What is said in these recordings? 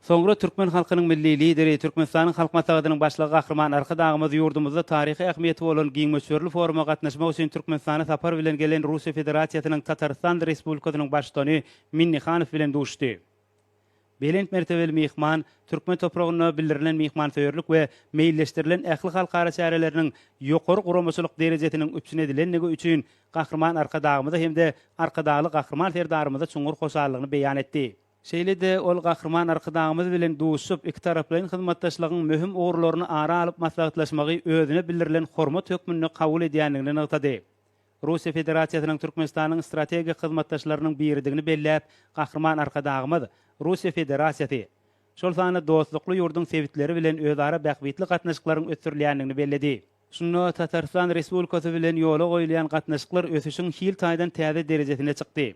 Soňra türkmen halkynyň Milli Lideri, Türkmenistanyň Halk Maslahatynyň Başlygy Gahryman Arkadagymyz ýurdumyzda taryhy ähmiýeti bolan giň möçberli foruma gatnaşmak üçin Türkmenistana sapar bilen gelen Russiýa Federasiýasynyň Tatarystan Respublikasynyň Baştutany Minnihanow bilen duşuşdy. Belent mertebeli myhman türkmen topragynda bildirilen myhmansöýerlik we meýilleşdirilen ähli halkara çäreleriniň ýokary guramaçylyk derejesiniň üpjün edilendigi üçin Gahryman Arkadagymyza hem-de Arkadagly Gahryman Serdarymyza çuňňur hoşallygyny beýan etdi. Şeýle-de ol Gahryman Arkadagymyz bilen duşuşyp, ikitaraplaýyn hyzmatdaşlygyň möhüm ugurlaryny ara alyp maslahatlaşmagy özüne bildirilen hormat hökmünde kabul edýändigini nygtady. Russiýa Federasiýasynyň Türkmenistanyň strategik hyzmatdaşlarynyň biridigini belläp, Gahryman Arkadagymyz Russiýa Federasiýasy, şol sanda dostlukly ýurduň sebitleri bilen özara bähbitli gatnaşyklaryň ösdürilýändigini belledi. Şunda Tatarystan Respublikasy bilen ýola goýulýan gatnaşyklar ösüşiň hil taýdan täze derejesine çykdy.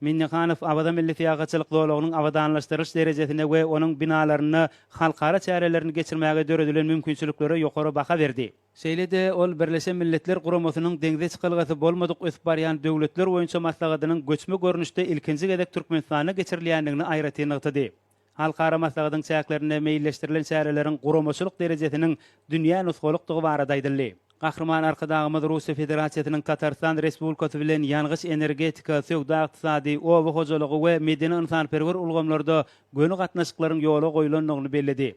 Minnihanow Awaza milli syýahatçylyk zolagynyň abadanlaşdyrylyş derejesine we onuň binalarynda halkara çärelerini geçirmäge döredilen mümkinçiliklere ýokary baha berdi. Şeýle-de ol Birleşen Milletler Guramasynyň deňze çykalgasy bolmadyk ösüp barýan döwletler boýunça maslahatynyň göçme görnüşde ilkinji gezek Türkmenistanda geçirilýändigini aýratyn nygtady. Halkara maslahatyň çäklerinde meýilleşdirilen çäreleriň guramaçylyk derejesiniň dünýä nusgalykdygy barada aýdyldy. Gahryman Arkadagymyz Russiýa Federasiýasynyň Tatarystan Respublikasy bilen ýangyç-energetika, söwda-ykdysady, oba hojalygy we medeni-ynsanperwer ulgamlarda göni gatnaşyklaryň ýola goýlandygyny belledi.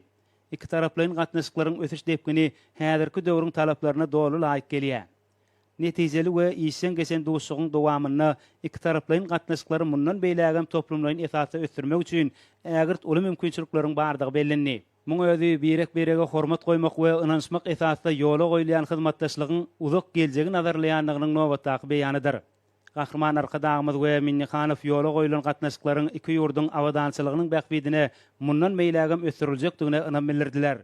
Ikitaraplaýyn gatnaşyklaryň ösüş depgini häzirki döwrüň talaplaryna doly laýyk gelýär. Netijeli we işjeň geçen duşuşygyň dowamynda ikitaraplaýyn gatnaşyklary mundan beýlägem toplumlaýyn esasda ösdürmek üçin ägirt uly mümkinçilikleriň bardygy bellendi. Muň özi birek-birege hormat goýmak we ynanyşmak esasda ýola goýulýan hyzmatdaşlygyň uzak geljegi nazarlaýandygynyň nobatdaky beýanydyr. Gahryman Arkadagymyz we Minnihanow ýola goýlan gatnaşyklaryň iki ýurduň abadançylygynyň bähbidine mundan beýlägem ösdüriljekdigine ynam bildirdiler.